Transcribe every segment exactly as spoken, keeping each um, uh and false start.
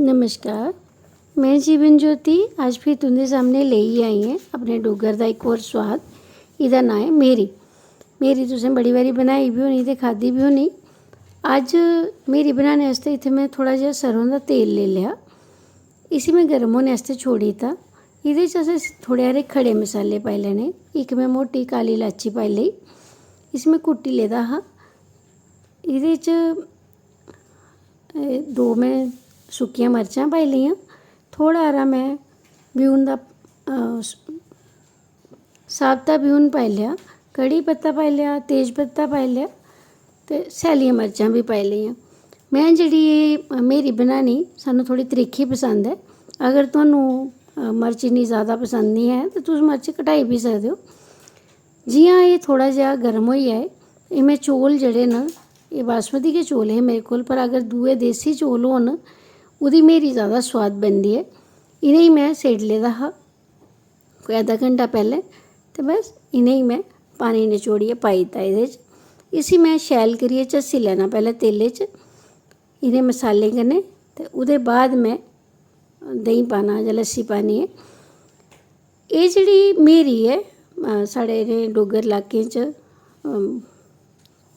नमस्कार, में जीवन ज्योति। अज्ज फ्ही तुं'दे सामनै लेइयै आई आं अपने डुग्गर दा इक होर सोआद। एह्दा नांऽ ऐ म्हेरी। म्हेरी तुसें बड़ी बारी बनाई बी होनी ते खाद्धी बी होनी। अज्ज म्हेरी बनाने आस्तै इत्थै में थोह्ड़ा जेहा सरेआं दा तेल लेई लेआ। इसी में गर्म होने आस्तै छोड़ी दित्ता। एह्दे च असें थोह्ड़े हारे खड़े मसाले पाई लैने। इक में मोटी काली लाची पाई लेई। इसी में कुट्टी लेदा हा। एह्दे च एह् दो में सुक्कियां मर्चां पाई लेइयां। थोह्ड़ा हारा में ब्यून दा, अ, स-, साबता ब्यून पाई लेआ, कढ़ी पत्ता पाई लेआ, तेज पत्ता पाई लेआ ते सैल्लियां मर्चां बी पाई लेइयां। में जेह्ड़ी एह् म्हेरी बनानी, सानूं थोह्ड़ी त्रिक्खी पसंद ऐ। अगर तुहानू, अ, मर्च इन्नी जैदा पसंद निं ऐ ते तुस मर्च घटाई बी सकदे ओ। जि'यां एह् थोह्ड़ा जेहा गर्म होई जाए, एह् में चौल जेह्ड़े न, एह् बासमती गै चौल हे मेरे कोल, पर अगर दूए देसी चौल होन, ओह्दी म्हेरी जैदा सोआद बनदी ऐ। इ'नेंगी में सेड़ी लेदा हा कोई अद्धा घैंटा पैह्लें, ते बस इ'नेंगी में पानी नचोड़ियै पाई दित्ता एह्दे च। इसी में शैल करियै झस्सी लैना पैह्लें तेलै च, इ'नें मसालें कन्नै, ते ओह्दे बाद में देहीं पाना जां लस्सी पानी ऐ। एह् जेह्ड़ी म्हेरी ऐ, अ, साढ़े इ'नें डुग्गर लाकें च, अम,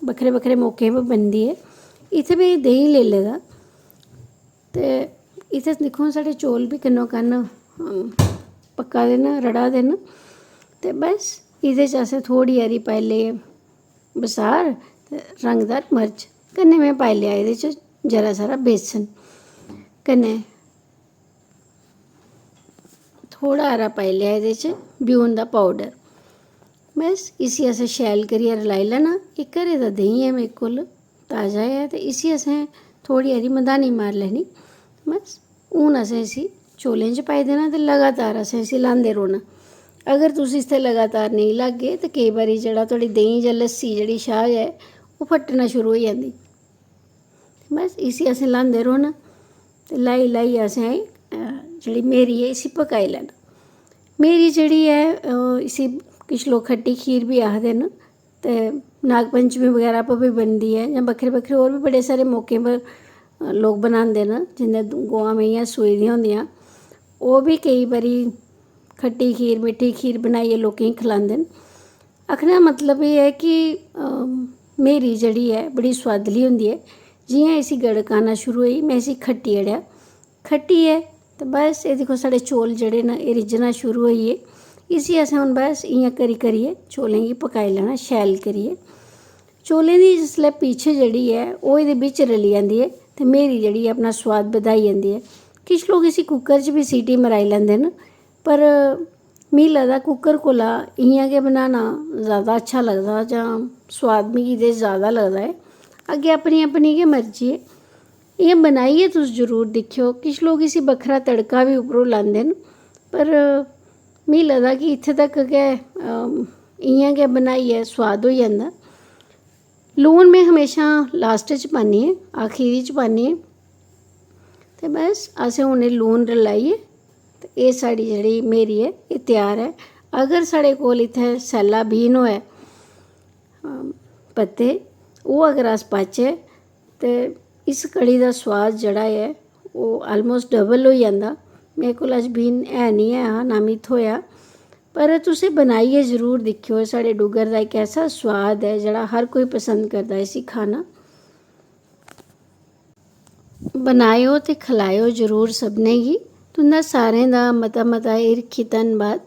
बक्खरे बक्खरे मौकें पर बनदी ऐ। इत्थै में देहीं लेई लेदा ते इत्थै दिक्खो, साढ़े चौल बी कन्नो कन्न, अम, पक्का दे न, रड़ा दे न। ते बस एह्दे च असें थोह्ड़ी हारी पाई लेई बसार ते रंगदार मर्च, कन्नै में पाई लेआ एह्दे च जरा सारा बेसन, कन्नै थोह्ड़ा हारा पाई लेआ एह्दे च ब्यून दा पाउडर। बस इसी असें शैल करियै रलाई लैना। एह् घरै दा देहीं ऐ मेरे कोल, ताज़ा ऐ, ते इसी असें थोह्ड़ी हारी मधानी मारी लैनी। बस हून असें इसी चौलें च पाई देना ते लगातार असें इसी ल्हांदे रौह्ना। अगर तुस इसदे लगातार नेईं ल्हागे ते केईं बारी जेह्ड़ा थुआढ़ी देहीं जां लस्सी जेह्ड़ी छाह् ऐ, ओह् फट्टना शुरू होई जंदी। बस इसी असें ल्हांदे रौह्ना ते ल्हाई ल्हाइयै असें, अ, जेह्ड़ी म्हेरी ऐ, इसी पकाई लैना। म्हेरी जेह्ड़ी ऐ, अ, इसी किश लोक खट्टी खीर बी आखदे न ते नाग पंचमी बगैरा पर बी बनदी ऐ, जां बक्खरे बक्खरे होर बी बड़े सारे मौकें पर, अ, लोक बनांदे न, जिं'दे गवां मेहियां सूई दियां होंदियां, ओह् बी केईं बारी खट्टी खीर, मिट्ठी खीर बनाइयै लोकें गी खलांदे न। आखने दा मतलब एह् ऐ कि, अम, म्हेरी जेह्ड़ी ऐ, बड़ी सोआदली होंदी ऐ। जि'यां इसी गड़क आना शुरू होई, में इसी खट्टी ओड़ेआ। खट्टियै ते बस एह् दिक्खो, साढ़े चौल जेह्ड़े न, एह् रिज्झना शुरू होई गे। इसी असें हून बस इ'यां करी करियै चौलें गी पकाई लैना शैल करियै। चौलें दी जिसलै पिच्छ जेह्ड़ी ऐ, ओह् एह्दे बिच्च रली जंदी ऐ ते म्हेरी जेह्ड़ी ऐ, अपना सोआद बधाई जंदी ऐ। किश लोक इसी कुकर च बी सीटी मराई लैंदे न, पर मिगी लगदा कुकर कोला इ'यां गै बनाना जैदा अच्छा लगदा, जां सोआद मिगी एह्दे च जैदा लगदा ऐ। अग्गें अपनी अपनी गै मर्जी ऐ। इ'यां बनाइयै तुस जरूर दिक्खेओ। किश लोक इसी बक्खरा तड़का बी उप्परों लांदे न, पर मिगी लगदा कि इत्थै तक गै, अम, इ'यां गै बनाइयै सोआद होई जंदा। लून में हमेशा लास्ट च पान्नी आं, आखिरी च पान्नी आं। ते बस असें हून एह् लून रलाइयै ते एह् साढ़ी जेह्ड़ी म्हेरी ऐ, एह् त्यार ऐ। अगर साढ़े कोल इत्थै सैल्ला बीन होऐ, अम, पत्ते, ओह् अगर अस पाचै ते इस कढ़ी दा सोआद जेह्ड़ा ऐ, ओह् almost double होई जंदा। मेरे कोल अज्ज बीन है निं ऐ हा, ना मिगी थ्होएआ, पर तुस एह् बनाइयै जरूर दिक्खेओ। साढ़े डुग्गर दा इक ऐसा सोआद ऐ जेह्ड़ा हर कोई पसंद करदा इसी खाना। बनाएओ ते खलाएओ जरूर सभनें गी। तुं'दा सारें दा मता मता हिरखी धन्नबाद।